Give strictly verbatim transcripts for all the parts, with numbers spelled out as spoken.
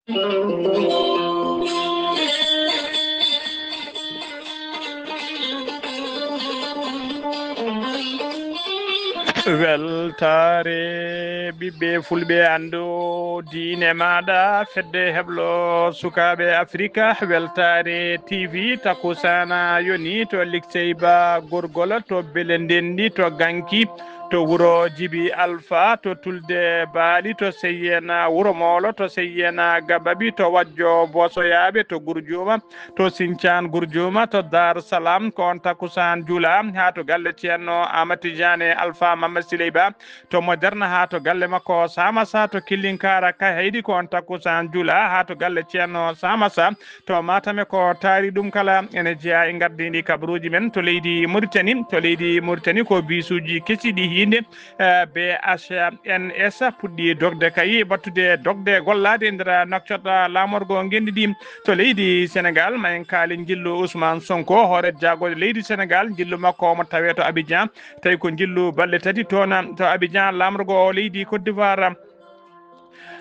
Weltaare ɓiɓɓe fulɓe, anndu diine maaɗa, fedde heblo sukaaɓe Afrika. Weltaare T V, takusana yoni to Likseyba Gorgol, to Bele Ndenndi, to Ganki, to wuro Jibi Alfa, to Tulde Baali, to Seyyena Wuro Moolo, to Seyyena Gababi, to Wajjo Bosoyaaɓe, to Gurjuuma, to Sincaan Gurjuuma, to Dar Salaam, ko on takusaan juula, haa to galle Ceerno Aamadu Tijaan e Alfa Mamma Siley Ba, to Moderna, haa to galle makko Samasa, to Killinkaara Kayhayɗi, ko on takusaan juula, haa to galle Ceerno Samasa, to Matam e ko taari ɗum kala, ene jeyaa e ngardiindi kabaruuji men to leydi Mauritanie, to leydi Mauritanie ko biisuuji kesi ɗi hiinde, eh, B H N S puɗɗi dogde kay, battude dogde gollaade e nder Nouakchott, laamorgo ngenndi ndi to leydi Senegal. Ma en kaali njillu Ousmane Sonko, hoore jaagorɗe leydi Senegal, njillu makko omo tawee to Abidjan, tawi ko njillu balɗe tati toon to Abidjan, laamorgo o leydi Côte d'Ivoire.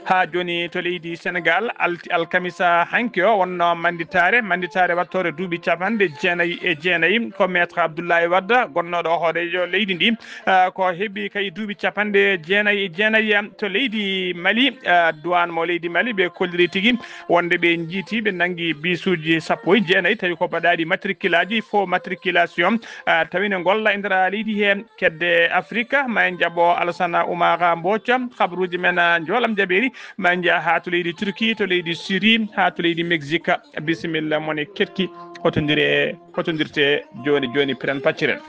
Haa jooni to leydi Senegal, al-, alkamisa hanki o wonno mannditaare, mannditaare wattoore duuɓi capanɗe jeenayi e jeenayi, ko Maître Abdoulaye Wade, gonnooɗo hooreejo leydi ndi, ah, ko heɓi kay duuɓi capanɗe jeenayi e jeenayi to leydi Mali, ah, duwaan mo leydi Mali, ɓe kolliri tigi wonde ɓe njiiti, ɓe nanngi biisuuji sappo e jeenayi, tawi ko baɗaaɗi matriculaaji, faux matriculation, ah, tawi ne ngolla e nder leydi hee. Kedde Afrika, ma en njaɓo Alassane Oumar Mbodj, kabaruuji men, ah, njoolam jaɓeeri, ma en njaha haa to leydi Turki, to leydi Syrie, haa to leydi Mexique. Bisimilla, mone ketki, hotondire, hotondirte jooni jooni, piren pacciren.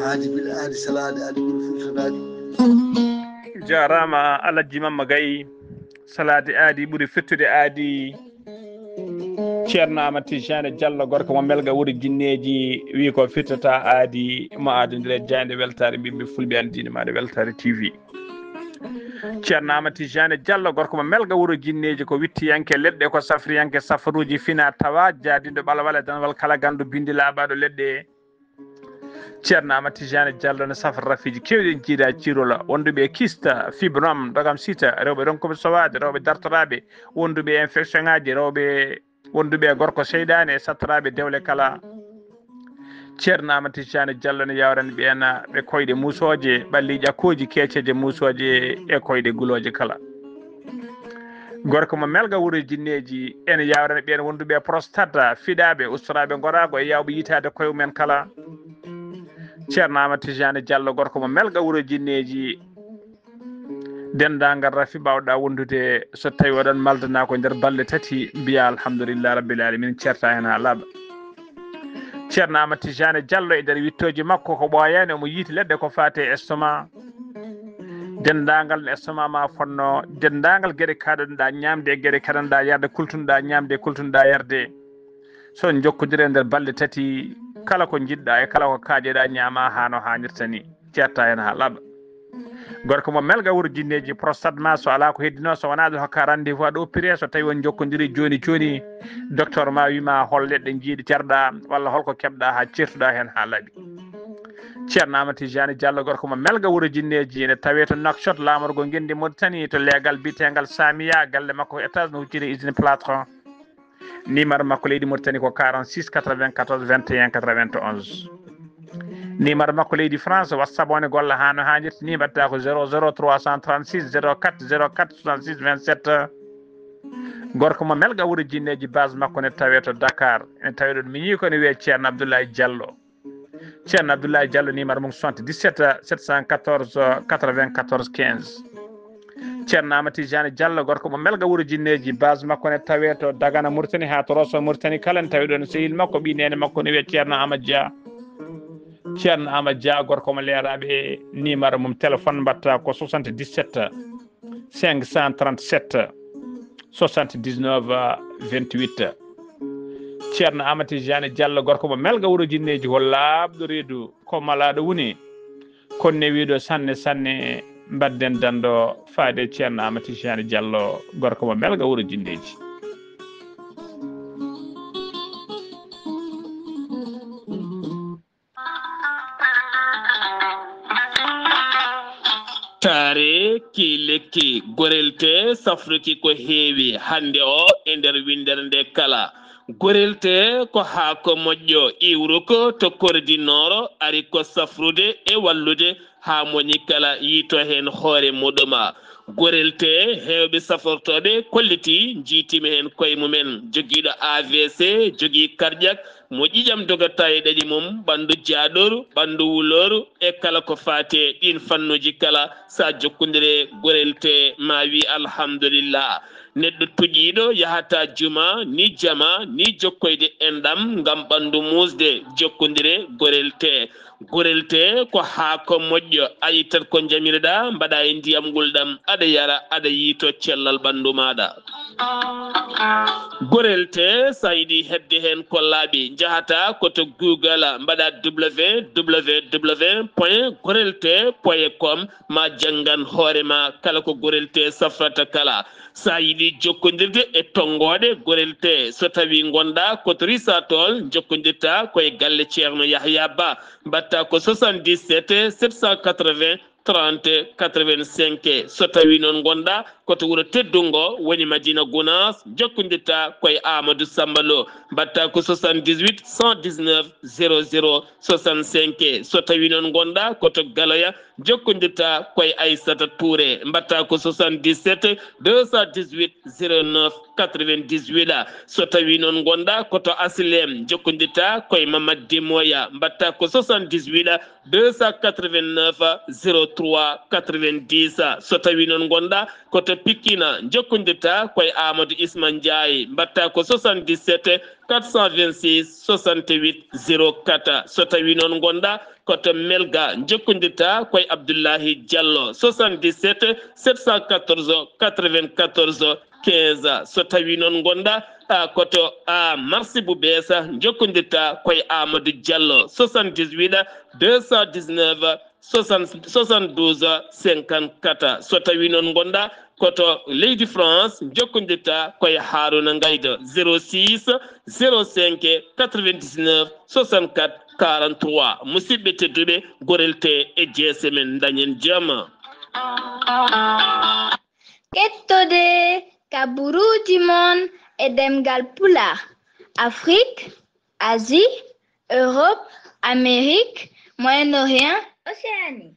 Aadi bil aadi salaade aadi bil firtanaade. Jaaraama Alhaji Mamma Gaye. Salaade aadi ɓuri firtude aadi. Ceerno Aamadu Tijjaani Jallo, gorko mo Melga wuro jinneeji, wi ko firtata aadi mo aadondire jaaynde weltaare ɓiɓɓe fulɓe, an diine maaɗa weltaare T V. Ceerno Aamadu Tijjaani Jallo, gorko mo Melga wuro jinneeji, ko wittiyanke leɗɗe, ko safriyanke safaruuji fina tawa, jaadinɗo ɓalwal e danwal kala ganndo binndi laaɓaaɗo leɗɗe. Ceerno Aamadu Tijjaani Jallo ne safra rafiiji keewɗi en jiida cirola, wonduɓe e kista, fibrom, dogam sita, rewɓe ronkuɓe sowaade, rewɓe dartoraaɓe, wonduɓe e infection ŋaaji, rewɓe wonduɓe e gorko seyɗaane, e sattoraaɓe dewle kala. Ceerno Aamadu Tijjaani Jallo ne yawrani ɓeen ɓe koyɗe muusooje, ɓalli ƴakkooji, keeceeje muusooje e koyɗe gulooje kala. Gorko mo Melga wuro jinneeji, ene yawrani ɓeen wonduɓe e prostate, fiɗaaɓe, ustoraaɓe ngoraago e yawɓe yitaade koye mumen kala. Ceerno Aamadu Tijjaani Jallo, gorko mo Melga wuro jinneeji, denndaangal rafi baawɗa wondude, so tawi oɗon maldana ko nder balɗe tati, mbiya alhamdulillah rabbil alamin, ceerta heen haa laaɓa. Ceerno Aamadu Tijjaani Jallo e nder wittooji makko ko ɓooyaani, omo yiiti leɗɗe ko faati e estomac. Denndaangal no estomac ma fonnoo, denndaangal geɗe kaɗanɗa ñaamde e geɗe kaɗanɗa yarde, kultunɗa ñaamde, kultunɗa yarde. So on njokkondire nder balɗe tati, kala ko njiɗɗa e kala ko kaajeɗa ñaama haa no haanirta ni. Ceerta heen haa laaɓa. Gorko mo Melga wuro jinneeji, prostate ma so alaa ko heddino, so wonaa ɗo hokka rendez-vous aɗa opéré, so tawi on njokkondiri jooni jooni, docteur ma wima hol leɗɗe njiiɗi carɗa walla holko keɓɗa haa ceertuɗa heen haa laaɓi. Ceerno Aamadu Tijjaani Jallo, gorko mo Melga wuro jinneeji, ene tawee to Nouakchott, laamorgo ngenndi Mauritanie, to leegal biyeteegal Samiya, galle makko ko étage, no hucciri usine plâtre. Numéro makko leydi Mauritanie ko quarante-six quatre-vingt-quatorze vingt et un quatre-vingt-onze. Numéro makko leydi France, WhatsApp o ne golla haa no haanirta ni, mbaɗata ko zéro zéro trois cent trente-six zéro quatre zéro quatre soixante-six vingt-sept. Gorko mo Melga wuro jinneeji, base makko ne tawee to Dakar. Ene tawee ɗon miñi ko ne wiyee Ceerno Abdoulaye Diallo. Ceerno Abdoulaye Diallo, numéro mum soixante-dix-sept sept cent quatorze quatre-vingt-quatorze quinze. Ceerno Amadou Tijani Diallo, gorko mo Melga Wuro Jinneeji, base makko ne tawee to Dagana Mauritanie haa to Rosso Mauritanie kala, ne tawee ɗoon sehil makko, ɓii neene makko ne wiyee Ceerno Amadou Dia. Ceerno Amadou Dia, gorko mo Leeraaɓe, numéro mum téléphone mbaɗta ko soixante-dix-sept cinq cent trente-sept soixante-dix-neuf vingt-huit. Ceerno Amadou Tijani Diallo, gorko mo Melga Wuro Jinneeji, ko laaɓɗo reedu, ko malaaɗo woni, ko newiiɗo sanne sanne. Mbaɗden danndo faade Ceerno Amadou Tijani Diallo, gorko mo Melga Wuro Jinneeji. Taare ki lekki, gorelte safruki ko heewi hannde o e nder winndere nde kala. Gorelte ko haako moƴƴo, iwruko to kordi nooro, ari ko safrude e wallude haa moni kala yiito heen hoore muɗuma. Gorelte heewɓe safortooɓe kolliti, njiitima heen koye mumen, jogiiɗo A V C, jogii karƴak, mo ƴiƴam dogata e ɗaɗi mum, ɓanndu jaaɗooru, ɓanndu wulooru, e kala ko faati e ɗiin fannuuji kala, so a jokkondire gorelte, ma wi alhamdulillah. Neɗɗo tuƴiiɗo yahata juma, ni jama, ni jokkoyde enɗam ngam ɓanndu muusde, jokkondire gorelte. Gorelte ko haako moƴƴo, a ittat ko njamirɗa, mbaɗa e ndiyam ngulɗam, aɗa yara, aɗa yiito cellal ɓanndu maaɗa. Gorelte, so a yiɗi heɓde heen ko laaɓi, njahata ko to Google, mbaɗa W W W point gorelte point com, ma janngan hoore ma kala ko gorelte safrata kala. So a yiɗi jokkondirde e tonngooɗe gorelte, so tawii ngonɗa ko to Risatol, jokkondirta ko e galle Ceerno Yahya Ba, mbaɗta ko soixante-dix-sept sept cent quatre-vingts trente quatre-vingt-cinq. So tawii noon ngonɗa ko to wuro teddungo woni Madina Gunaas, jokkondirta ko e Amadou Samba Lo, mbaɗta ko soixante-dix-huit cent dix-neuf zéro zéro soixante-cinq. So tawii noon ngonɗa ko to Galoya, jokkondirta ko e Aissata Touré, mbaɗta ko soixante-dix-sept deux cent dix-huit zéro neuf quatre-vingt-dix-huit. So tawii noon ngonɗa ko to Asilem, jokkondirta ko e Mamad Dimoya, mbaɗta ko soixante-dix-huit deux cent quatre-vingt-neuf zéro trois quatre-vingt-dix. So tawii noon ngonɗa ko to Pikine, jokkondirta ko e Amadou Isma Ndiaye, mbaɗta ko soixante-dix-sept quatre cent vingt-six soixante-huit zéro quatre. So tawii noon ngonɗa ko to Melga, jokkondirta ko e Abdoulahi Diallo, soixante-dix-sept sept cent quatorze quatre-vingt-quatorze quinze. So tawii noon ngonɗa, a, ko to, a, Marsi Bubesa, jokkondirta ko e Amadou Diallo, soixante-dix-huit deux cent dix-neuf soixante, soixante-douze cinquante-quatre. So tawii noon ngonɗa ko to leydi France, jokkondirta ko e Haruna Ngaydo, zéro six zéro cinq quatre-vingt-dix-neuf soixante-quatre quarante-trois. Musidɓe tedduɓe, gorelte e jeese men, dañen jam. Kettode kaburuuji mon e ɗemngal Pulaar, Afrique, Asie, Europe, Amérique, Moyen-Orient, Océanie.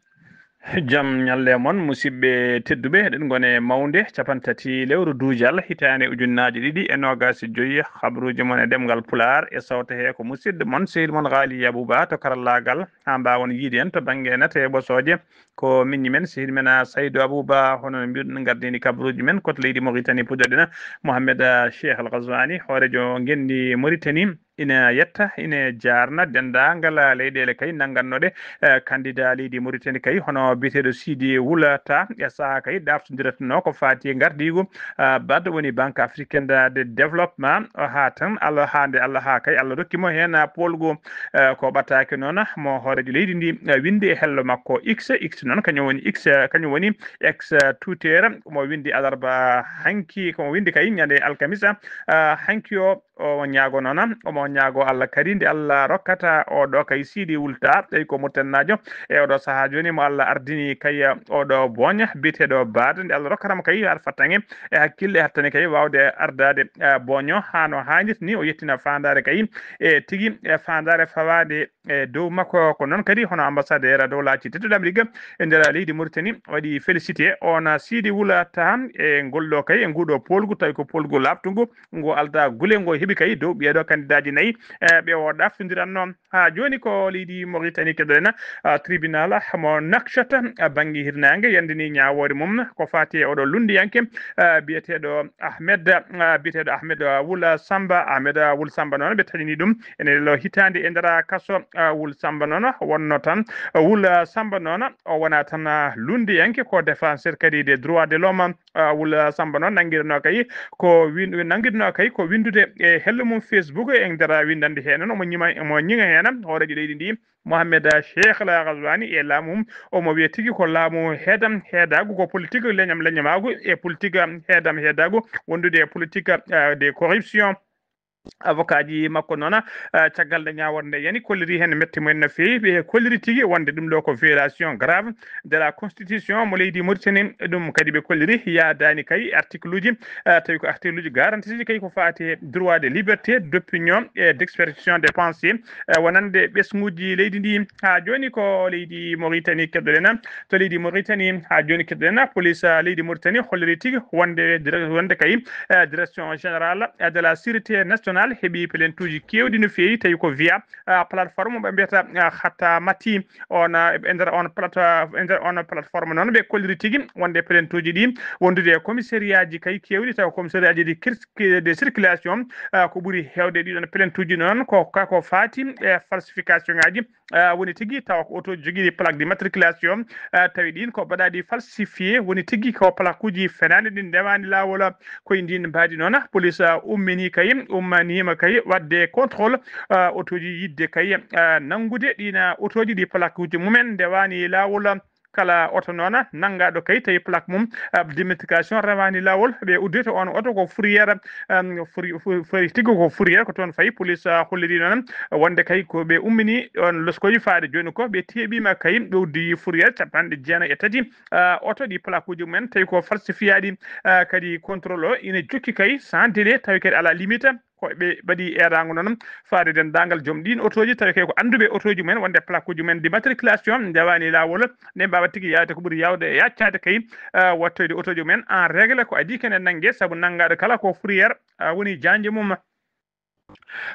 Jam ñalle mon, musidɓe tedduɓe, eɗen ngone mawnde capantati lewru duujal hitaande ujunnaaje ɗiɗi e noogaas e joyi. Habruuji mon e ɗemngal Pulaar e sawto he ko musidɗo mon, sehil mon Gaali Yabuba to karallaagal, haa mbaawon yiide en to bannge nate e ɓosooje. Ko miñi men, sehil men, a, Saydu Abuba, hono no mbiɗon, ngardini kabruuji men ko to leydi Mauritanie, puɗɗoɗen Mohamed, a, Cheikh Al Ghazouani, hooreejo ngenndi Mauritanie. Ina yetta, ina jaarna denndaangal leyɗeele kay nanngannooɗe, eh, candidat leydi Mauritanie kay, hono biyeteeɗo Sidi Wulata, e sahaa kay ɗaaftondiratnoo ko faati e ngardiigu, ah, B A D, woni Banque Africaine de Développement. O haa tan Allah, haa nde Allah, haa kay Allah rokki mo heen, ah, poolgu, eh, ko ɓataake noon mo hooreejo leydi ndi, eh, winndi e hello makko X. X noon kañum woni X, eh, kañum woni X, eh, Twitter, mo winndi alarba hanki, ko mo winndi kay ñande alkamisa, ah, hanki o. Omo ñaago noon, omo ñaago Allah kadi nde Allah rokkata oɗo kay Sidi Wulta, tawi ko Murtennaajo, e oɗo sahaa jooni mo Allah ardini kay oɗo booña biyeteeɗo B A D, nde Allah rokkata mo kay ar fattange e hakkille, hattani kay waawde ardaade, eh, booño haa no haanirta ni, o yettina faandaare kay e tigi, e faandaare fawaade e dow makko. Ko noon kadi hono ambassadeur dowlaaji tedduɗe Amerique e nder leydi Mauritanie waɗi félicité on Sidi Wula Taha e ngol ɗo kay, e nguɗo polgu, tawi ko polgu laaɓtungu, ngo alda gule, ngo heɓi kay dow ɓeeɗo kandidaaji nayi, e ɓe o ɗaftondiranno. Haa jooni ko leydi Mauritanie keɗoɗen, ah, tribunal mo Nouakchott, ah, bannge hirnaange yandini ñaawoore mum ko faati e oɗo lunndiyanke, ah, biyeteeɗo Ahmed, ah, biyeteeɗo Ahmed, ah, Wul Samba. Ahmed, ah, Wul Samba noon ɓe taƴini ɗum ene lo hitaande e nder kaso. Ah, Wul Samba noon wonno tan, ah, Wul Samba noon o wona tan, ah, lunndiyanke, ko défenseur kadi des droits de l'homme. Ah, Wul Samba noon nanngiranno kay ko win-, nanngiranno kay ko winndude e hello mum Facebook e nder winndannde heen. Omo ñima, omo ñiŋa heen hooreejo leydi ndi, Mohamed Cheikh El Ghazouani, e laamu mum. Omo wiya tigi ko laamu heedam heedaagu, ko politique leñam leñamaagu e politique heedam heedaagu, wondude e politique, ah, de corruption. Avocat ji makko noon, ah, caggal nde ñaaworde nde yani, kolliri heen mette mumen no feewi. Ɓe kolliri tigi wonde ɗum ɗo ko violation grave de la constitution mo leydi Mauritanie. Ɗum kadi ɓe kolliri yaadaani kay article uji, ah, tawi ko article uji garantiiɗi kay ko faati e droit de liberté d'opinion et d'expression de pensée, ah, wonande ɓesnguuji leydi ndi. Haa jooni ko leydi Mauritanie keɗoɗen. To leydi Mauritanie, haa jooni keɗoɗen, police, ah, leydi Mauritanie holliri tigi wonde dire-, wonde kay, ah, direction générale, ah, de la sûreté nationale heɓi plaintuuji keewɗi no feewi, tawi ko via, ah, plateforme mo ɓe mbiyata, ah, Hatta Mati. On, ah, e nder on plate-, e nder on plateforme noon ɓe kolliri tigi wonde plaintuuji ɗi wondude e commissariat ji kay keewɗi, tawa commissariat ji ɗi kir-, ki-, de circulation, ah, ko ɓuri heewde ɗiɗon plaintuuji noon ko ka ko faati e falsification ngaji, ah, woni tigi tawa ko oto jogiiɗi plaque d'immatriculation, ah, tawi ɗin ko baɗaaɗi falsifié, woni tigi ko plaque uji fenaani ɗin ndewaani laawol. Ko e ndin mbaadi noon police, ah, ummini kay, ummaniima kay waɗde contrôle, ah, otoji yidde kay, ah, nanngude ɗin, ah, otoji ɗi plaque uji mumen ndewaani laawol. Kala oto noon nanngaaɗo kay tawi plaque mum, ah, d'immatriculation rewaani laawol, ɓe uddita on oto ko fourrière, um, fourri-, fourri-, fourri-, tigi ko fourrière, ko toon fayi. Police, ah, holliri noon wonde kay ko ɓe ummini on loskoji faade jooni ko ɓe teeɓiima kay, ɓe uddi fourrière capanɗe jeenayi e tati, ah, oto ɗi plaque uji mumen tawi ko falsifiaaɗi, ah, kadi contrôle o ina jokki kay sans délai, tawi kadi alaa limite. Ko ɓe mbaɗi eeraango noon faade denndaangal joom ɗiin otooji, tawi kay ko annduɓe otooji mumen wonde plaque uji mumen d'immatriculation ndewaani laawol, nde mbaawa tigi yaawde ko ɓuri yaawde e yaccaade kay, ah, wattoyde otooji mumen en règle. Ko adii kene nannge, sabu nanngaaɗo kala ko fourrière, ah, woni jaanje mum.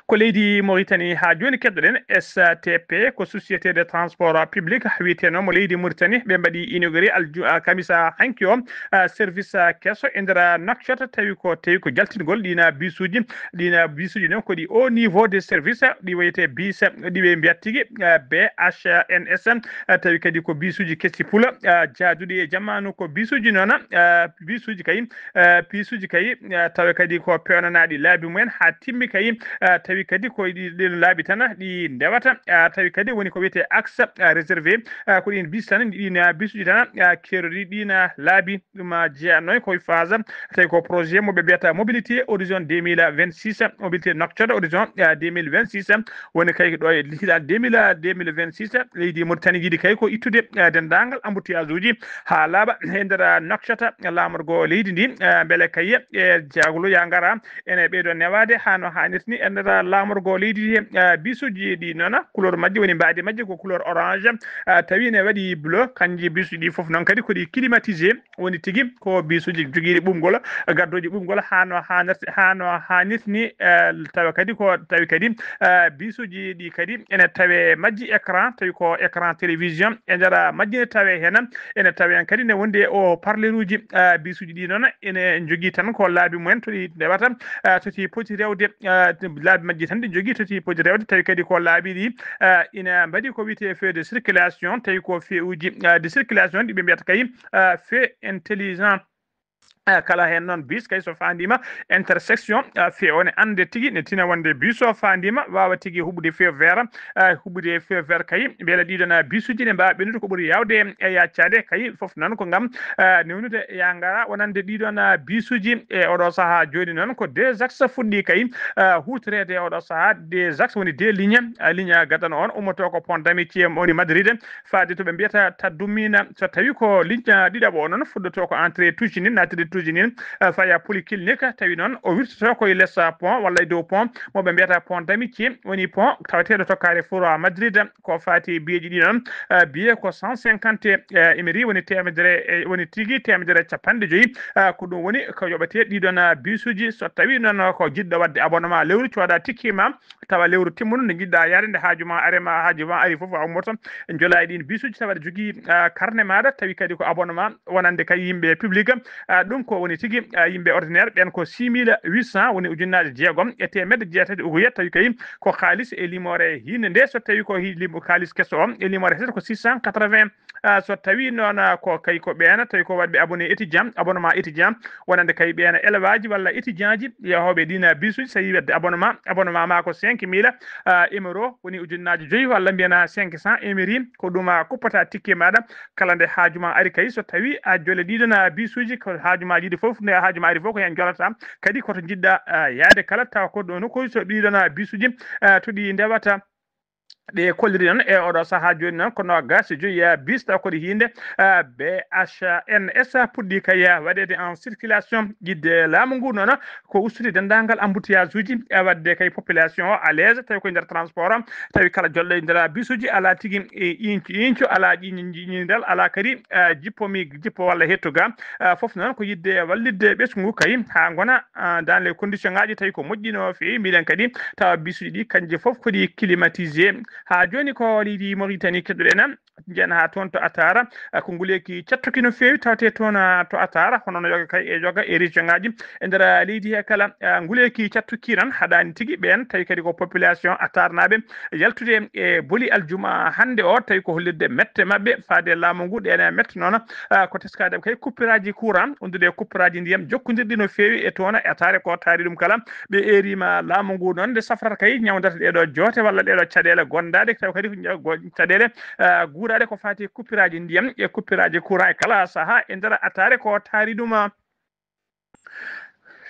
Ko leydi Mauritanie haa jooni keɗoɗen, S T P, ko Société de Transport Public wiyeteno mo leydi Mauritanie. Ɓe mbaɗi inauguré alju-, ah, kamisa hanki o, ah, service, ah, keso e nder, ah, Nouakchott, tawi ko, tawi ko jaltingol ɗina bisuji, ɗina bisuji noon ko ɗi au niveau de service, ɗi wiyete bus, ɗi ɓe mbiyat tigi, ah, B H N S, ah, tawi kadi ko bisuji kesi pula, ah, jaaduɗi e jamanu. Ko bisuji noon, ah, bisuji kay, ah, bisuji kay, ah, tawa kadi ko pewnanaɗi laabi mumen haa timmi kay, ah, tawi kadi ko ɗi, ɗin laabi tan ɗi ndewata, ah, tawi kadi woni ko wiyete axe, ah, réservé, ah, ko ɗin bis tan, ɗin, ah, bisuji tan, ah, keerori ɗin, ah, laabi. Ɗum, ah, jeyanno e koye phase, tawi ko projet mo ɓe mbiyata mobilité horizon deux mille vingt-six, mobilité nocturne horizon, ah, deux mille vingt-six, woni kay ɗo e hiɗal deux mille, deux mille vingt-six, leydi Mauritanie yiɗi kay ko ittude, ah, denndaangal embouteillage uji haa laaɓa e nder, ah, Nouakchott, laamorgo leydi ndi, ah, mbele kay e jaglu ya ngara ene ɓeydo newaade haa no haanirta ni e nder laamorgo leydi ndi. Ah, bisuji ɗi noon, couleur majji woni mbaadi majji ko couleur orange, ah, tawi ne waɗi bleu, kanji bisuji ɗi fof noon kadi ko ɗi climatisé, woni tigi ko bisuji jogiiɗi ɓuɓgol, gaddoji ɓuɓgol haa no haanirta, haa no haanirta ni, eh, tawa kadi ko, tawi kadi, eh, bisuji ɗi kadi ene tawe majji écran, tawi ko écran télévision e nder majji ne tawe heen, ene tawe heen kadi ne wondi e o parleruji, eh, bisuji ɗi noon ene jogii tan ko laabi mumen to ɗi ndewata, eh, to ɗi poti rewde, eh, laabi majji tan ɗi jogii to ɗi poti rewde, tawi kadi ko laabi ɗi, eh, ina mbaɗi ko wiyetee feu de circulation, tawi ko feuji, eh, de circulation ɗi ɓe mbiyata kay, eh, feu intelligent. Eh, kala heen noon bis kay so faandiima intersection, eh, feu o ne annde tigi, ne tina wonde bis o faandiima, waawa tigi huɓude feu vert, eh, huɓude feu vert kay, mbele ɗiɗon, eh, bisuji ne mbaawa ɓennude ko ɓuri yaawde e yaccaade kay, fof noon ko ngam, eh, newnude ya ngara wonande ɗiɗon, eh, bisuji. E oɗo sahaa jooni noon ko deux axes fuɗɗi kay, eh, huutoreede e oɗo sahaa, deux axes woni deux lignes, eh, ligne gadano on ummoto ko Pont d'Amitié woni Madrid, faade to ɓe mbiyata Taddumina. So tawi ko ligne ɗiɗaɓo o noon fuɗɗoto ko entrée Tucini, nattude uji nin, eh, faya polyclinique, tawi noon o wirtoto koye les, eh, pont walla e dow pont mo ɓe mbiyata pont d'amitié, woni pont tawateeɗo to carrefour Madrid. Ko faati biyeeji ɗi noon, eh, biye ko cent cinquante, eh, emery, woni teemedere, eh, woni tigi teemedere capanɗe joyi. Eh, ko ɗum woni ko yoɓetee ɗi ɗoon, eh, bisuji. So tawi noon ko jiɗɗo waɗde abonnement lewru, cooda tikki ma, tawa lewru timmuno nde njiɗɗa yaade, nde haaju ma arema, haaju ma ari fof a ummoto, jolaa e ɗin bisuji, tawa aɗa jogii, ah, carnet maaɗa, tawi kadi ko abonnement wonande kay yimɓe public. Ah, ɗum ko woni tigi, ah, yimɓe ordinaire ɓen ko six mille huit cents, woni ujunnaaje jeegom e teemedde jeetati uguya, tawi kay ko kaalis e limoore hiinde nde. So tawi ko hi-, limo-, kaalis keso o e limoore hesete ko six cent quatre-vingts. Ah, so tawi noon, ah, ko kay ko ɓeena, tawi ko waɗɓe abonné étudiant, abonnement étudiant, wonande kay ɓeena élève aji walla étudiant ji yahooɓe ɗin, ah, bisuji, so tawi waɗde abonnement, abonnement ma ko cinq mille, ah, euro, woni ujunnaaji joyi walla mbiyana cinq cents emery, ko ɗum a kuppata tikke maaɗa kala nde haaju ma ari kay. So tawi a jole ɗiɗon, ah, bisuji ko haaju ma jiɗi fof, nde haaju ma ari fof ko heen jolata, kadi koto jiɗɗa, ah, yaade kala, tawa ko ɗo nokkuuji so ɗiɗon, ah, bisuji, ah, to ɗi ndewata. Ɗe kolliri noon e oɗo sahaa jooni noon ko noogaas e joyi, eh, bis taw koɗi hiinde, eh, B H N S puɗɗi kay, eh, waɗeede en circulation. Yidde laamu ngu noon ko ustude denndaangal embouteillage uji, eh, waɗde kay population o à l'aise, tawi koye nder transport, tawi kala jolɗo e nder bisuji alaa tigi, eh, incu incu, alaa ƴiñi-, ƴiñindal, alaa kadi, eh, jippo mi jippo walla hettu ga. Eh, fof noon ko yidde wallitde ɓesngu kay haa ngona, ah, dans les conditions ngaji tawi ko moƴƴi no feewi. Mbiɗen kadi tawa bisuji ɗi kanji fof ko ɗi climatisé. Haa jooni ko leydi Mauritanie keɗoɗen, njiyan haa toon to Atara, ah, ko nguleeki cattuki no feewi tawte toon, ah, to Atara, hono no yoga kay e yoga e région ngaji e nder leydi he kala, ah, nguleeki cattuki tan haɗaani tigi ɓeen, tawi kadi ko population atarnaaɓe yaltude e boli aljuma hannde o, tawi ko hollirde mette maɓɓe faade laamu ngu. Ɗeen e mette noon, ah, ko teskaade kay coupure aji courant, wondude e coupure aji ndiyam jokkondirɗi no feewi e toon e Atara ko taari ɗum kala. Ɓe eerima laamu ngu noon nde safrata kay ñawdata ɗeeɗo joote walla ɗeeɗo caɗeele gondaaɗe, taw kadi ko ñaw-, go-, caɗeele, ah, guuraaɗe ko faati coupure aji ndiyam e coupure aji courant e kala sahaa e nder Atara ko taari ɗum.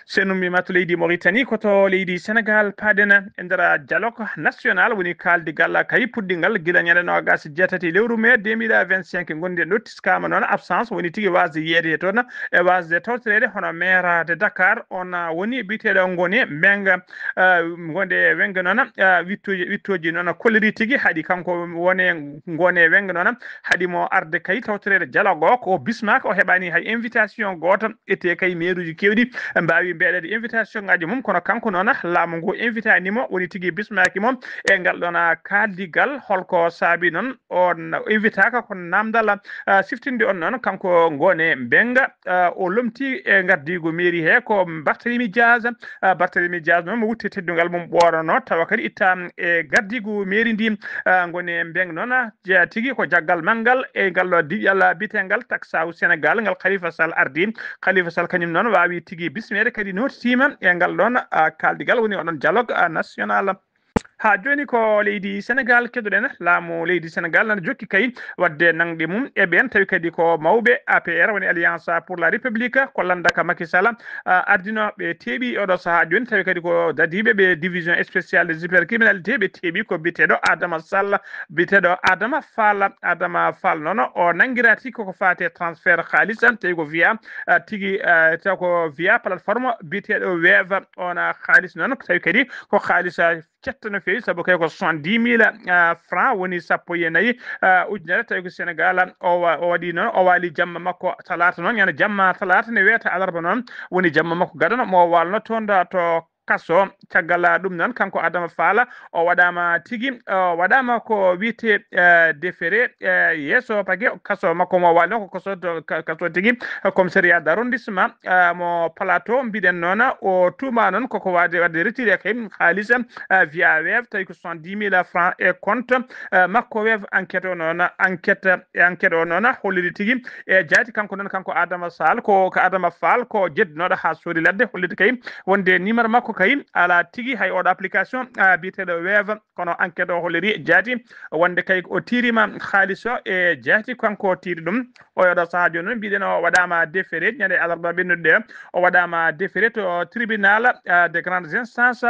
So en ummiima to leydi Mauritanie, ko to leydi Sénégal paaɗen e nder dialogue national, woni kaaldigal kay puɗɗingal gila ñande noogaas e jeetati lewru mai deux mille vingt-cinq. Ngonɗen ɗo tiskaama noon absence, woni tigi waasde yiyeede he toon e waasde tawtoreede hono maire de Dakar, on, ah, woni biyeteeɗo Ngone Mbengue, ah, Ngone Mbengue noon, ah, wittooji, wittooji noon kolliri tigi haɗi kanko Ngone Mbengue noon haɗi mo arde kay tawtoreede dialogue o, ko bismaaka, o heɓaani hay invitation gooto. Ete kay mairuuji keewɗi mbaawi mbeɗeede invitation ngaji mum, kono kanko noon laamu ngu invitaani mo, woni tigi bismaaki mo e ngal ɗoon kaaldigal. Holko saabi noon on invitaaka? Ko naamndal, ah, siftinde on noon kanko Ngone Mbengue, ah, o lomti e ngardiigu mairie he ko Barthélemy Diaz. Ah, Barthélemy Diaz noon mo wutte teddungal mum ɓooranoo, tawa kadi itta e ngardiigu mairie ndi. Ah, Ngone Mbengue noon jeyaa tigi ko jaggal manngal e ngal ɗo diƴƴal biyetengal taksaawu Sénégal ngal Khalifa Sall ardi. Khalifa Sall kañum noon waawi tigi bismeede kadi nootitiima e ngal ɗoon, ah, kaaldigal woni oɗon dialogue, ah, national. Haa jooni ko leydi Sénégal keɗoɗen, laamu leydi Sénégal nana jokki kay waɗde nangɗe mum e ɓeen tawi kadi ko mawɓe A P R woni Alliance pour la République, ko lanndaka Macky Sall, ah, ardino ɓe teeɓi oɗo sahaa jooni, tawi kadi ko dadiiɓe ɓe division spéciale des hypercriminalité ɓe teeɓi ko biyeteeɗo Adama Sall, biyeteeɗo Adama Fall. Adama Fall noon o nanngiraa tigi koko faati e transfert kaalis, tawi ko via, ah, tigi, ah, tawi ko via plateforme biyeteeɗo Wave. On, ah, kaalis noon tawi kadi ko kaalis, ah, cetta no feewi, sabu kay ko soixante-dix mille, ah, francs, woni sappo e nayi, ah, ujunere, tawi ko Sénégal o wa-, o waɗi noon, o waali jamma makko talaata noon, ñande jamma talaata ne weeta alarba noon, woni jamma makko gadano mo waalno toon da to kaso. Caggal ɗum noon, kanko Adama Fall, o waɗaama tigi, o waɗaama ko wiyetee, eh, déféré, eh, yeeso pake kaso makko mo waalno ko kaso to, ka-, kaso tigi, commissariat d'arrondissement, eh, mo Plateau, mbiɗen noon, o tuuma noon koko waade waɗde retiré kay haalis, eh, via Wave, tawi ko soixante-dix mille francs e compte, eh, makko Wave. Enquête o noon, enquête, e enquête o noon holliri tigi e jaati kanko noon, kanko Adama Sall, ko, ko Adama Fall, ko jeddinooɗo haa soodi ladde, hollirde kay wonde numéro makko kay alaa tigi hay oɗo application biyeteeɗo Wave, kono enquête o holliri jaati wonde kay o tiirima haalis o e jaati kanko o tiiri ɗum. O yoɗo sahaa jooni noon mbiɗen o waɗaama déféré ñande alarba ɓennude o waɗaama déféré to tribunal de grande instance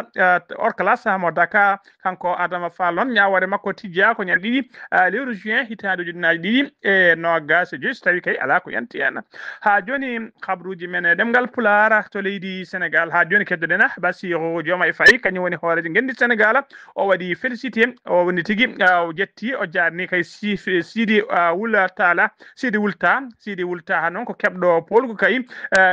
hors classe mo Dakar. Kanko Adama Fall noon ñaawoore makko tijjaa ko ñande ɗiɗi lewru juin hitaande ujunnaaji ɗiɗi e noogaas e joyi so tawi kay alaa ko yanti heen. Haa jooni habruuji men e ɗemngal Pulaar to leydi Senegaal. Haa jooni keddoɗen Basiiru Jomaay Fay, kañum woni hooreejo ngenndi Senegaal. O waɗi félicité, o woni tigi, o jetti, o jaarni kay Sidi Wul Taala, Sidi Wul Ta, Sidi Wul Ta haa noon ko keɓɗo poolgu kay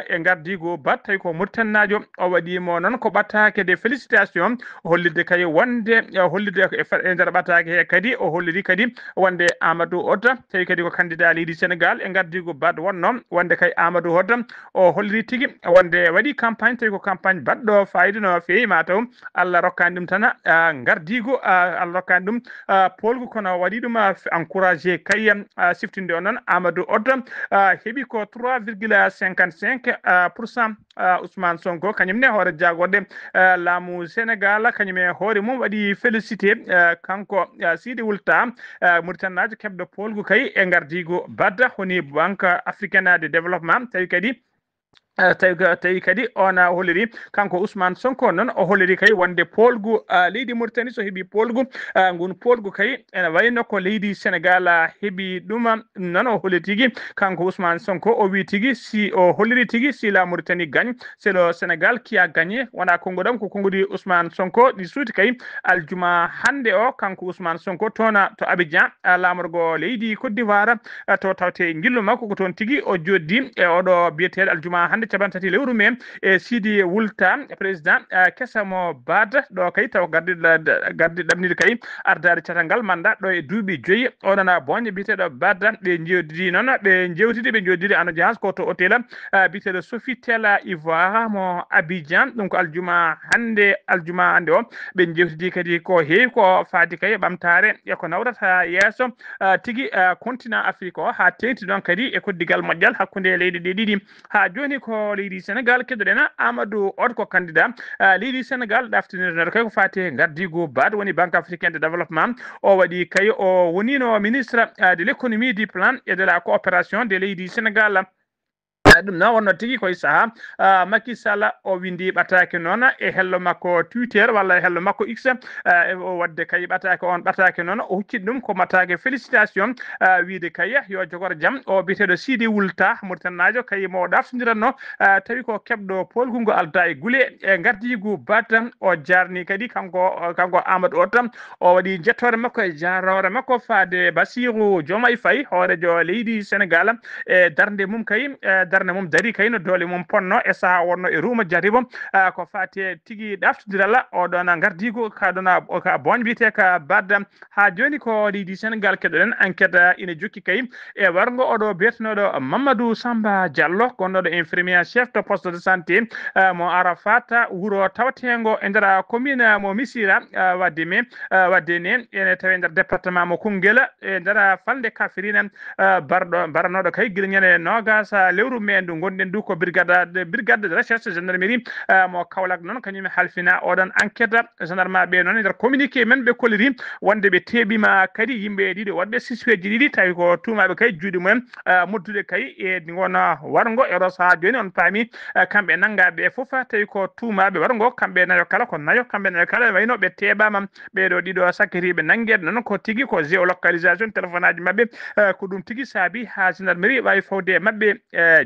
e ngardiigu Bat, tawi ko Murtannaajo. O waɗi mo noon ko ɓataake de félicitation, hollirde kay wonde, hollirde e nder ɓataake he kadi o holliri kadi wonde Amadou Hott, tawi kadi ko candidat leydi Senegaal e ngardiigu Bat wonno, wonde kay Amadou Hott o holliri tigi wonde waɗi campagne, tawi ko campagne baɗɗo fayida no feewi, mataw Allah rokkani ɗum tan ngardiigu, Allah rokkani ɗum poolgu, kono waɗi ɗum encouragé kay siftinde o noon Amadou Hott heɓi ko trois virgule cinquante cinq pour cent. Ousmane Sonko kañum ne hoore jagorɗe laamu Senegaal, kañum e hoore mum waɗi félicité kanko Sidi Wul Ta, Murtannaajo keɓɗo poolgu kay e ngardiigu Bat, woni Banque Africaine de Développement, tawi kadi tawi tawi kadi on holliri kanko Ousmane Sonko noon o holliri kay wonde poolgu leydi Mauritanie so heɓi poolgu, ngun poolgu kay ene wayno ko leydi Senegaal heɓi ɗum. Noon o holliri tigi kanko Ousmane Sonko, o wi tigi si o holliri tigi si la Mauritanie gagne, c'est le Sénégal qui a gagné, wona konnguɗam ko konnguɗi Ousmane Sonko ɗi suuti kay aljuma hannde o. Kanko Ousmane Sonko toona to Abidjan laamorgo leydi Côte d'Ivoire, to tawte njillu makko ko toon tigi o jooɗdi e oɗo biyeteeɗo aljuma hannde capanɗe tati lewru mai e Sidi Wul Ta, président kesa mo Bat, ɗo kay taw gardi gardi ɗamnide kay ardaade catal ngal mandat ɗo e duuɓi joyi. Oɗon a boñe biyeteeɗo Bat ɓe jewtidi noon, ɓe jewtidi, ɓe jooɗidi en audience ko to hôtel biyeteeɗo Sofitel Ivoire mo Abidjan. Ɗum ko aljuma hannde, aljuma hannde o ɓe jewtidi kadi ko heewi ko faati kay ɓamtaare e ko nawrata yeeso tigi continent Afrique o, haa teeŋti noon kadi e koddigal moƴƴal hakkunde leyɗe ɗe ɗiɗi. Haa jooni ko leydi Senegaal keddoɗen Amadou Hott ko candidat leydi Senegaal ɗaftinirnooɗo kay ko faati e ngardiigu Bat, woni Banque Africaine de Développement. O waɗi kay o wonino ministre de l'économie, du plan et de la coopération de leydi Senegaal. Ɗum noon wonno tigi koye sahaa Macky Sall o windi ɓataake noon e hello makko Twitter walla e hello makko X, e o waɗde kay ɓataake on ɓataake noon o huccit ɗum ko ɓataake félicitation, wiide kay yo jogor jam o biyeteeɗo Sidi Wul Ta Murtannaajo kay mo ɗaftondiranno, tawi ko keɓɗo poolgu ngo alda e gule e ngardiigu Bat. O jaarni kadi kanko kanko Amadou Hott, o waɗi jettoore makko e jaaroore makko faade Basiiru Jomaay Fay hooreejo leydi Senegaal e darnde mum kay, e darnde mum dari kay no doole mum ponno e sahaa wonno e ruuma jaribo ko faati e tigi ɗaftondiral oɗon ngardiigu ka ɗon ka boñ mbiyetee ka Bat. Haa jooni ko leydi Senegaal keɗoɗen enquête ina jokki kay e warngo oɗo beetanooɗo Mamadou Samba Diallo, gonnoɗo infirmier chef de poste de santé mo Arafat, wuro tawteengo e nder commune mo Missirah, wadde me wadde ne ene tawe nder département mo Koungheul e nder falnde Kafrine. Barɗo mbaranoɗo kay gila ñande noogas lewru mai ndu gonɗen ndu ko brigade brigade de recherche gendarmerie mo Kaolack noon kañum halfina oɗon enquête. Gendarme ɓe noon e nder communiqué men ɓe kolliri wonde ɓe teeɓima kadi yimɓe ɗiɗo waɗɓe sisweji ɗiɗi tawi ko tuumaɓe kay juuɗe mumen moddude kay e ngona warngo e oɗo sahaa jooni on paami kamɓe nanngaɓe fof tawi ko tuumaɓe warngo kamɓe nayo kala ko nayo kamɓe nayo kala wayno ɓe teeɓama. Ɓeɗo ɗiɗo sakkitiɓe nanngeede noon ko tigi ko géolocalisation téléphone aji maɓɓe, ko ɗum tigi saabi ha gendarmerie wawi fawde e maɓɓe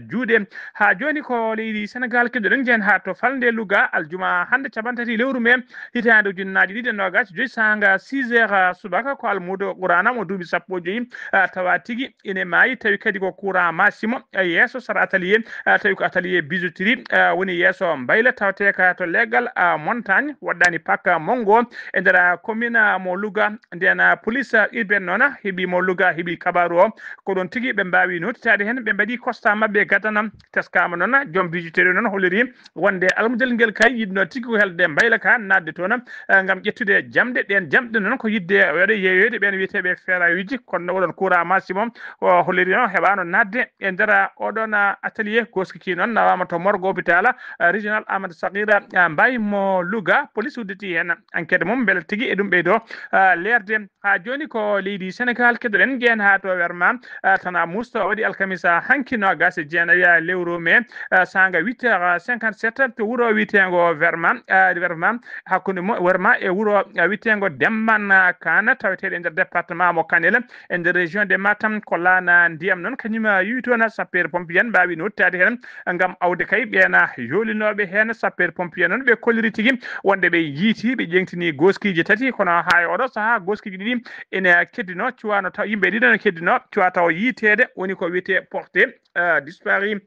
juuɗe. Ha jooni ko leydi Senegal keddoɗen jeen ha to falnde Louga aljuma hannde capanɗe tati lewru mai hitaande ujunnaaji ɗiɗi e noogas joyi sanga six heures subaka ko almuudo qurana mo duuɓi sappo e joyi tawa tigi ine maayi tawi kadi ko courant masimo yeeso sara atelier tawi ko atelier bijouterie woni yeeso mbayla tawteka to legal montagne waɗɗani pakka mongo e nder commune mo Louga. Nden police urbaine noon heɓi mo Louga heɓi kabaru o ko ɗon tigi ɓe mbawi notitaade heen ɓe mbaɗi constat maɓɓe gada tan teskaama noon, joom bijouterie noon holliri wonde almudel ngel kay yiɗno tigi ko helde mbayla ka naatde toon, eh, ngam ƴettude jamɗe. Ɗeen jamɗe noon ko yiɗde waɗa yeeyoyde ɓeen wiyeteeɓe ferrailleuji, kono oɗon courant Massimo o holliri noon heɓaano naatde e nder oɗon atelier. Goskiki noon nawaama to morgue hôpital, eh, régional Amadou Sakhir, eh, Mbaye mo Louga. Police udditi heen enquête mum mbele tigi e ɗum ɓeydo, eh, leerde. Haa jooni ko leydi Senegaal keɗoɗen, njehen haa to Werma, ah, Tana Musto waɗi alkamisa hanki noogas e jeenayi lewru mee, ah, saanga huit heures cinquante-sept to wuro wiyeteengo Werma, ah, Werma, hakkunde mo-, Werma e wuro, ah, wiyeteengo Demban, ah, Kaana, taweteeɗo e nder département mo Kanel, e nder région de Matam. Ko laana ndiyam noon, kañum, ah, yiwi toon, sapeur pompier en mbaawi noottaade heen ngam awde kay ɓeena yoolinooɓe heen. Sapeur pompier noon ɓe kolliri tigi wonde ɓe yiiti, ɓe ƴeŋtini goskiiji tati, kono haa e oɗo sahaa goskiiji ɗiɗi ene keddino, cuwaano taw yimɓe ɗiɗo ne keddino, cuwa taw yiiteede, woni ko wiyetee porté, euh, disparu.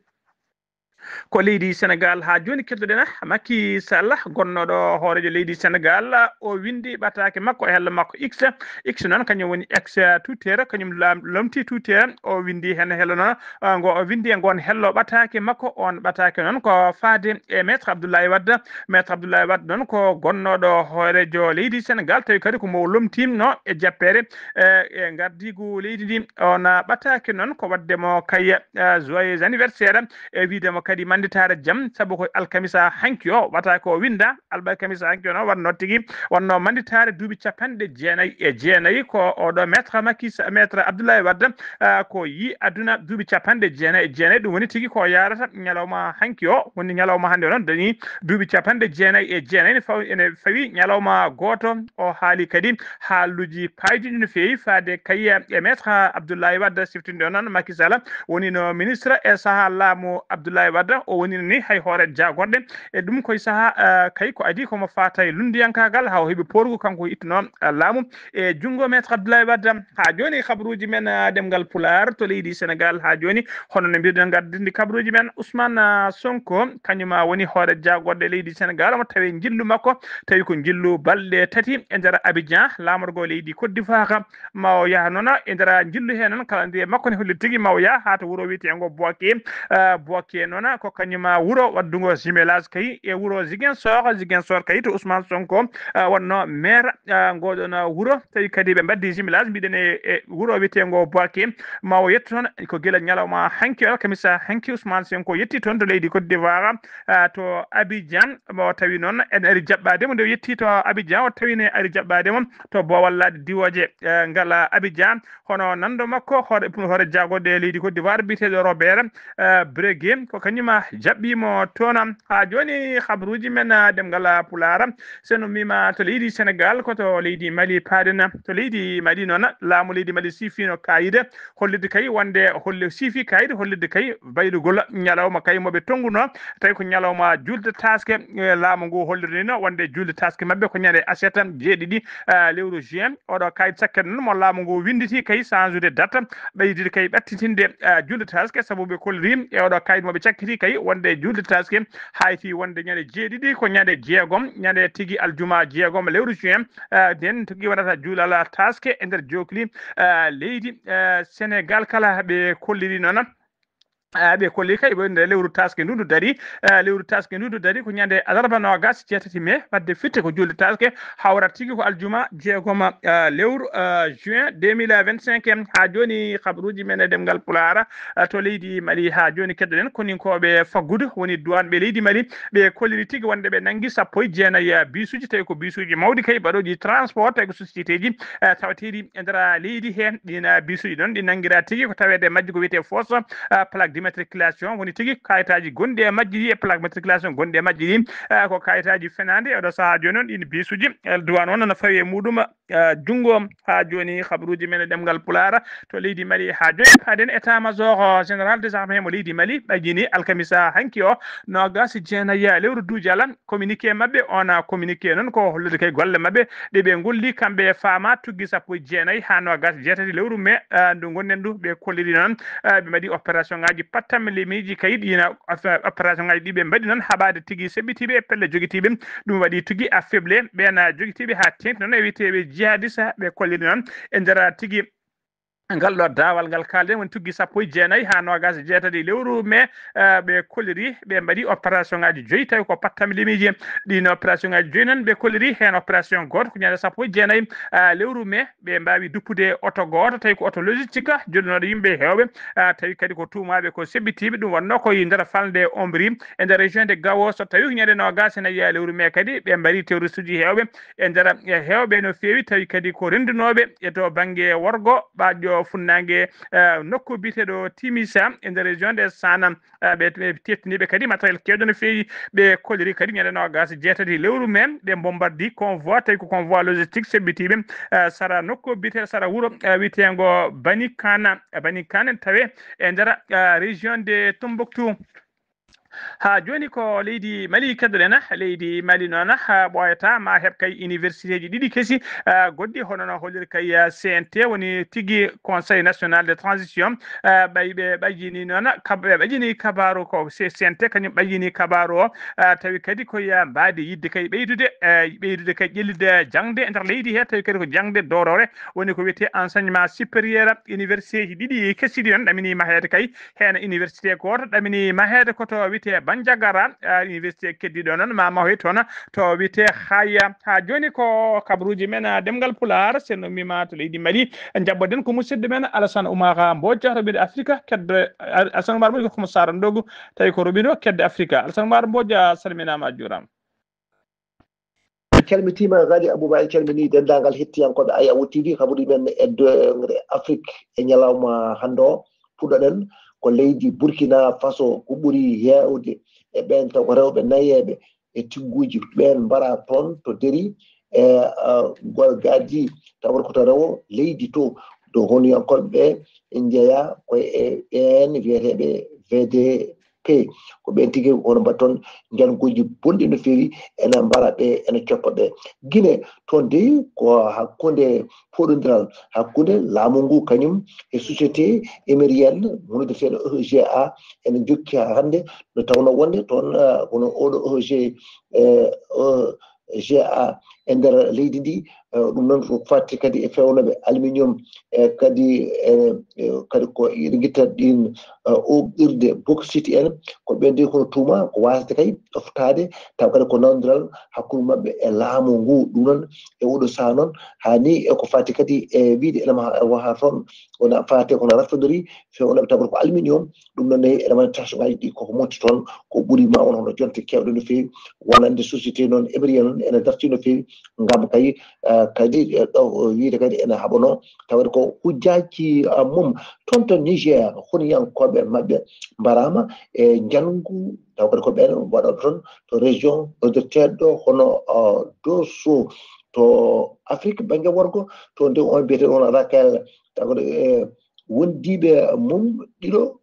Ko leydi Senegaal haa jooni keddoɗen Macky Sall, gonnooɗo hooreejo leydi Senegaal, o winndi ɓataake makko e hello makko X. X noon kañum woni X Twitter, kañum lam-, lomti Twitter, o winndi heen hello noon, ah, ngo o winndi e ngoon hello ɓataake makko. Oon ɓataake noon ko faade e Maître Abdoulaye Wade. Maître Abdoulaye Wade noon ko gonnooɗo hooreejo leydi Senegaal, tawi kadi ko mo lomtiimno e jappeere, eh, e ngardiigu leydi ndi. Oon ɓataake noon ko waɗde mo kay, eh, joyeux anniversaire, e wiyde mo kadi mannditaare jam, sabu ko alkamisa hanki o wata ko winnda, alkamisa hanki o noon wonno tigi, wonno mannditaare duuɓi capanɗe jeenayi e jeenayi. Ko oɗo Maître Macky Sa-, Maître Abdoulaye Wade, ah, ko yi aduna duuɓi capanɗe jeenayi e jeenayi. Ɗum woni tigi ko yaarata ñalawma hanki o, woni ñalawma hannde o noon dañi duuɓi capanɗe jeenayi e jeenayi. Ene faw-, ene fawi ñalawma gooto. O haali kadi haaluuji paayɗi no feewi faade kay e Maître Abdoulaye Wade, siftinde o noon Macky Sall woni no ministre e sahaa laamu Abdoulaye Wade. O woni ni hay hoore jaagorɗe. E ɗum koye sahaa, ah, kay ko adii ko mo faata e lunndiyankaagal, haa o heɓi poorgu kanko o ittuno, ah, laamu e junngo Maître Abdoulaye Wade. Haa jooni kabaruuji men, ah, ɗemngal Pulaar to leydi Senegaal haa jooni, hono no mbiɗen ngardirndi kabaruuji men, Ousmane, ah, Sonko, kañum, ah, woni hoore jaagorɗe leydi Senegaal, mo tawi njillu makko tawi ko njillu balɗe tati e nder Abidjan, laamorgo leydi Côte d'Ivoire. Ma o yaha noon e nder njillu hee noon, calendrier makko ne holli tigi ma o yaha haa to wuro wiyeteengo Bouaké, ah, Bouaké noon ko kañum, ah, wuro waɗdungo jumelage kay e wuro Ziguinchor, Ziguinchor kay to Ousmane Sonko, ah, wonno maire, ah, ngoɗon, ah, wuro. Tawi kadi ɓe mbaɗdi jumelage, mbiɗen e, e wuro wiyeteengo Bouaké, ma o yetto toon ko gila ñalawma hanki, alkamisa hanki, Ousmane Sonko yetti toon to leydi Côte d'Ivoire, ah, to Abidjan. Ma o tawi noon en ari jaɓɓaade mo, nde o yetti to Abidjan, o tawi ne ari jaɓɓaade mo to boowal laaɗe diwooje, eh, ngal Abidjan. Hono nanndo makko, hoore, hoore jaagorɗe leydi Côte d'Ivoire, biyeteeɗo Robert, eh, Breguet, ko kañum jaɓɓi mo toon. Haa jooni, habaruuji men, eh, ɗemngal Pulaar, so en ummiima to leydi Senegaal, ko to leydi Mali paaɗen. To leydi Mali noon, laamu leydi Mali siifiino kaayide, hollirde kay wonde, holle, siifi kaayide hollirde kay baylugol ñalawma kay mo ɓe tonnguno, tawi ko ñalawma juulde taaske, eh, laamu ngu hollirnino wonde juulde taaske maɓɓe ko ñande aset jeeɗiɗi, eh, lewru juin. Oɗo kayit sakkere noon mo laamu ngu winnditi kay change-ude date, ɓeyditi kay ɓattitinde, eh, juulde taaske, sabu ɓe kolliri e oɗo kayit mo ɓe cakkiti kay wonde juulde taaske hayti wonde ñande jeeɗiɗi, ko ñande jeegom, ñande tigi aljuma jeegom lewru juin, eh, nden tigi wonata juulal taaske e nder jookli, eh, leydi, eh, Senegaal kala. Ɓe kolliri noon, eh, ɓe kolli kay wonde lewru taaske ndu ndu dari, eh, lewru taaske ndu ndu dari ko ñande alarba noogas jeetati mai, wadde fitte ko juulde taaske, hawra tigi ko aljuma jeegoma, eh, lewru, eh, juin deux mille vingt-cinq. Haa jooni, habaruuji men e ɗemngal Pulaar, eh, to leydi Mali, haa jooni keddoɗen koninkooɓe faggudu woni duwaanɓe leydi Mali, ɓe kolliri tigi wonde ɓe nanngi sappo e jeenayi, eh, bisuuji, tawi ko bisuuji mawɗi kay, baɗooji transport, tawi ko sociétéji, eh, tawateeɗi e nder leydi hee. Ɗiin, eh, bisuuji noon ɗi nanngiraa tigi ko taweede e majji ko wiyetee fausse, eh, plaque d'immatriculation, woni tigi kayitaaji gonɗi e majji ɗi e plaque matriculation gonɗi e majji ɗi, eh, ko kayitaaji fenaande. Oɗo sahaa jooni noon ɗiin bisuuji, eh, duwaan o noon no fawi e muɗum, eh, junngo. Haa jooni, habaruuji men e ɗemngal Pulaar to leydi Mali. Haa jooni, paaɗen état major, eh, général des armées mo leydi Mali ɓayyini alkamisa hanki o, noogas e jeenayi lewru duujal, communiqué maɓɓe. Oon communiqué noon ko hollude kay golle maɓɓe ɗe ɓe ngolli kamɓe e faama tuggi sappo e jeenayi haa noogas e jeetati lewru mai, eh, ndu ngonɗen ndu. Ɓe kolliri noon, eh, ɓe mbaɗi opération ŋaaji pattam limiiji kay ɗiina, op-, opération ŋaaji ɗi ɓe mbaɗi noon haɓaade tigi seɓɓitiiɓe e pelle jogitiiɓe. Ɗum waɗi tigi affaiblir ɓeen jogitiiɓe haa teeŋti noon e wiyeteeɓe jihadiste. Ɓe kolliri noon e nder tigi ngal ɗo daawal ngal kaalden woni tuggi sappo e jeenayi haa noogaas e jeetati lewru mai. Eh, ɓe kolliri, ɓe mbaɗi opération ngaji joyi, tawi ko pattam limiiji. Ɗin opération ngaji joyi noon ɓe kolliri, heen opération gooto ko ñande sappo e jeenayi, ah, lewru mai, ɓe mbaawi duppude oto gooto, tawi ko oto logistique, joddunoɗo yimɓe heewɓe, ah, tawi kadi ko tuumaaɓe ko seɓɓitiiɓe. Ɗum wonnoo ko e nder falnde Ombri, e nder région de Gao, so tawi ko ñande noogaas e nayi lewru mai kadi, ɓe mbaɗi terroriste uji heewɓe, e nder, e heewɓe no feewi, tawi kadi ko renndunooɓe e to bannge worgo, ɓaajo funnaange, eh, nokku biyeteeɗo Timisa, e nder région de Sana. Eh, ɓe, ɓe teftiniiɓe kadi matériel keewɗo no feewi, ɓe kolliri kadi ñande noogaas e jeetati lewru mai, ɓe bombardii convoi, tawi ko convoi logistique seɓɓitiiɓe, eh, sara nokku biyeteeɗo, sara wuro, eh, wiyeteengo Banikana, eh, Banikana tawe e nder, eh, région de Tombouctou. Haa jooni ko leydi Mali keddoɗen. Leydi Mali noon, haa ɓooyata, ma heɓ kay université ji ɗiɗi kesi, ah, goɗɗi, hono no holliri kay, ah, C N T, woni tigi Conseil National de Transition. Ah, ɓay ɓe ɓajini noon, kab-, ɓe ɓajini kabaaru ko C-, C N T kañum ɓajini kabaaru o, ah, tawi kadi ko ya mbaadi yidde kay ɓeydude, eh, ɓeydude kay ƴellitde jaŋde e nder leydi he, tawi kadi ko jaŋde dowroore, woni ko wiyetee enseignement supérieur, université ji ɗiɗi kesi ɗi noon ɗamini maheede kay. Heen université gooto ɗamini maheede ko to wiyetee Bandiagara, ah, université keddiiɗo noon ma mahoy toon to wiyetee Haya. Haa jooni ko kabaruuji men, ah, ɗemngal Pulaar, sen no mima to leydi Mali. Njaɓɓoɗen ko musidɗo men Alassane Oumar Mbodja, roɓiiɗo Afrika, kedde, Alassane Oumar Mbodja ko Homo Sara Ndogu, tawi ko roɓiiɗo kedde Afrika. Alassane Oumar Mbodja, a salminaama, a juuraama. En calmitiima, Ghali Abouba, en calminii denndaangal hettiyankooɓe Ayawu T V, kabaruuji men e doŋre Afrik e ñalawma hannde o. Puɗɗoɗen ko leydi Burkina Faso, ko ɓuri heewde e ɓeen taw ko rewɓe nayeeɓe e tigguuji, ɓeen mbara toon to Deri e, ah, Gorgadi, taw ko to rewo leydi to, to honuyankooɓe ɓe njeyaa ko e ɓeen wiyeteeɓe V D P. P. Ko ɓeen tigi woni mbaɗa toon njannguuji bonɗi no feewi, ena mbara ɓe, ena coppa ɓe. Gine, toon dey ko hakkunde fooɗondiral hakkunde laamu ngu kañum e société émirienne, wondude seeɗa E G A, ene jokki haa hannde, nde tawnoo wonde toon, ah, kono oɗo E G, eh, o, G A e nder leydi ndi. Eh, ɗum noon ko fati kadi e fewnooɓe aluminium, e kadi, e, e, kadi ko ina ngitta ɗin, eh, oɓirde bauxite en, ko ɓen de kono tuuma ko wasde kay ɗoftaade, taw kadi ko nanodiral hakkunde maɓɓe e laamu ngu. Ɗum noon e oɗo saha noon, haa ni e ko fati kadi e wiide ene ma-, waha toon, wona fate kono raffinerie, fewnooɓe taw ko aluminium, ɗum noon ne ene wona tension ngaji ɗi koko monti toon, ko ɓuri ma won hono jonte kewɗe no feewi, wonande société noon Emeria noon ene darti no feewi, ngam kay, eh, kadi, eh, ɗo, eh, wiide kadi ene haɓano, tawde ko hujjaaji, ah, mum. Toon to Niger, honiyankooɓe maɓɓe mbaraama e njanngu, taw kadi ko ɓeen waɗooɓe toon to région noddirteeɗo hono, ah, Dosso, to Afrique bannge worgo, to nde on biyeteeɗo hono Raquel, taw kadi, eh, wondiiɓe mum ɗiɗo,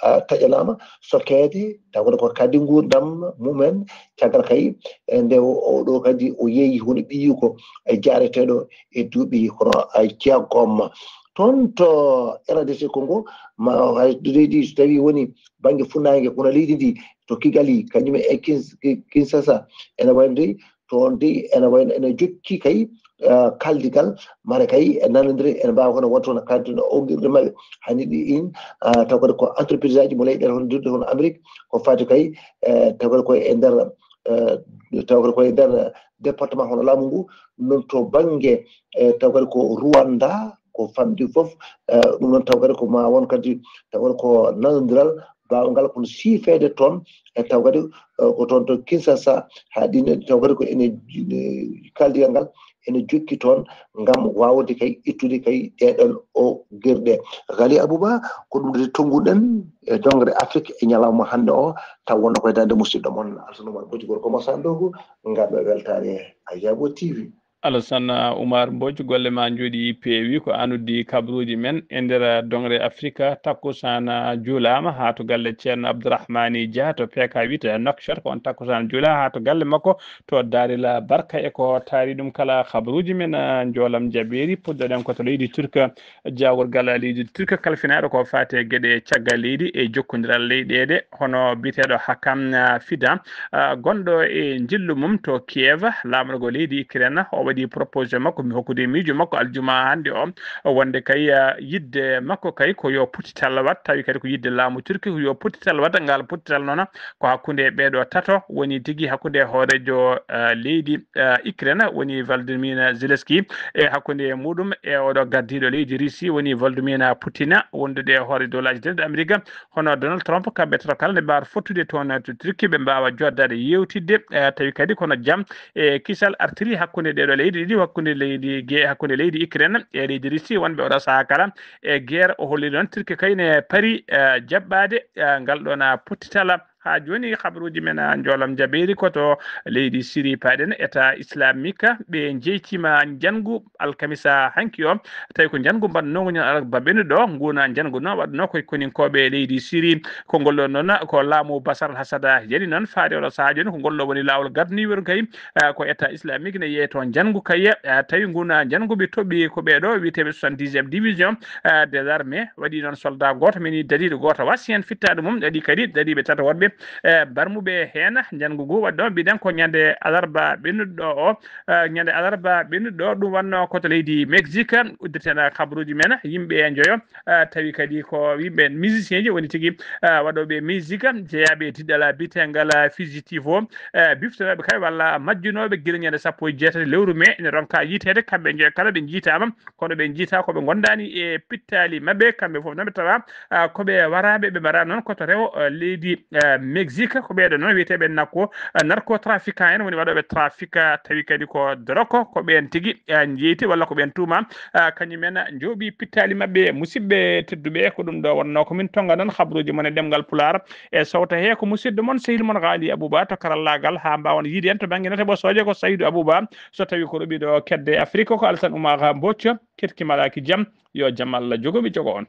ah, taƴanaama sokeede, taw kadi ko kadi nguurndam mumen, caggal kay, eh, nde o, oɗo kadi o yeeyi hono ɓiyiiko, eh, jaareteeɗo e duuɓi hono, eh, jeegom. Toon to R D C Congo, ma hay leydi so tawii woni bannge funnaange, kono leydi ndi to Kigali, kañum e Kins-, Ki-, Kinshasa, ene wayi dey, toon dey ene wayi no ene jokki kay, eh, kaldigal, mara kay e nanondire ene mbaawa kono wonta hono kalduno oggirde maɓɓe. Hani ɗi in, ah, taw kadi ko entreprise aji mo leyɗeele hono dirde hono Amérique, ko fati kay, eh, taw kadi ko e nder, eh, taw kadi ko e nder département hono laamu ngu, ɗum noon to bannge, eh, taw kadi ko Rwanda, ko famɗi fof, eh, ɗum noon taw kadi ko ma won kadi taw kadi ko nanondiral baawngal kono siifeede toon, e taw kadi, eh, ko toon to Kinshasa, haa ɗin taw kadi ko ene, ene kaldigal ngal ene jokki toon ngam waawde kay ittude kay ɗeeɗoon o gerɗe. Ghali Abouba, ko ɗum de tonnguɗen e dongre Afrique e ñalawma hannde o, taw wonno koye daande musidɗo mon Alsano Mar Boti Gorko Masandogo, ngam weltaare Ayabo T V. Alassane Oumar Mbodj, golle ma njooɗi peewi. Ko an uddi kabaruuji men e nder dongre Afrika. Takkusaan juulaama haa to galle Ceerno Abdourahmani Dia to P K huit Nouakchott. Ko on takkusaan juula haa to galle makko to Daarila Barka. E ko taari ɗum kala kabaruuji men, ah, njoolam jabeeri. Puɗɗoɗen ko to leydi Turka, jawgorgal leydi Turka kalfinaaɗo ko faati e geɗe caggal leydi e jokkondiral leyɗeele, hono biyeteeɗo Hakan, ah, Fidan, ah, gonɗo e njillu mum to Kiev, laamorgo leydi Ukraine. O waɗi proposé makko mi hokkude miijo makko aljuma hannde o, wonde kay yidde makko kay ko yo pottital wat, tawi kadi ko yidde laamu turki ko yo pottital wat. Ngal pottital noon ko hakkunde ɓeeɗo tato, woni tigi hakkunde hoorejo leydi Ukraine woni Vladimir Zelensky, e hakkunde muɗum e oɗo gardiɗo leydi Russie woni Vladimir Putin, wondude e hoore dowlaji denɗe Amerique hono Donald Trump. Kamɓe tato kala ne mbaawata fottude toon to turki, ɓe mbaawa joddade yewtidde, tawi kadi kono jam e kisal artiri hakkunde ɗeɗo leydi ɗiɗi, hakkunde leydi ge hakkunde leydi Ukraine e leydi Russie wonɓe oɗo saha kala e guerre. O holli noon turki kayne pari jaɓɓade ngal ɗon pottitala. Ha joni habaruji men a jolam jaɓeeri ko to leydi Syrie paɗen état islamique ɓe jeytima njangu alkamisa hanki o, tawi ko njangu mbaɗnongu ñan alarba ɓennuɗo. Nguna njangu noon waɗno koye koninkoɓe leydi Syrie. Ko ngol ɗon noon ko laamu Basar al Hasada yani noon faade oɗo saha joni ko ngol ɗo woni laawol gadani weru kay. Ko état islamique ne yeeto njangu kay, tawi nguna njangu ɓe toɓɓi ko ɓeɗo wiyeteɓe soixante-dixième division des armées, waɗi noon soldat goto meni dadiɗo goto wasi hen fittaɗo mum, waɗi kadi dadiɓe tata woɗɓe e barmuɓe hen. Njangu ngu waɗi ɗo mbiɗen ko ñande alarba ɓennuɗo o, ñande alarba ɓennuɗo ɗum wanno ko to leydi Mexique. Uddirten kabaruji men yimɓe joyo tawi kadi ko yimɓe musicien ji woni tigi waɗoɓe musique jeeyaɓe e diɗɗal bitengal fugitivo, biftanoɓe kay walla majjunoɓe gila ñande sappo e jeetati lewru mai ene ronka yitede. Kamɓe joyo kala ɓe jiitama kono ɓe jiita koɓe gondani e pittali mabɓe. Kamɓe foof noɓe tawa koɓe waraɓe ɓe mbara noon koto rewo leydi Mexique. Ko ɓeɗo noon wiyeteɓe nakko narcotrafiquant en woni waɗoɓe trafic, tawi kadi ko droko ko ɓen tigi jeyti walla ko ɓen tuuma kañumen jooɓi pittali mabɓe. Musidɓe tedduɓe ko ɗum ɗo wonno ko min tonga noon habaruji mon e ɗemgal pulaar e sowta he ko musidɗo mon sehil mon Ghali Abouba to karallagal ha mbawon yiide en to banggue nata ɓosooje ko Saydou Abouba. So tawi ko ɗo ɓiɗo kedde Afrique ko Alassane Oumar Mbocco ketki malaki jam. Yo jam Allah jogo mi jogo on.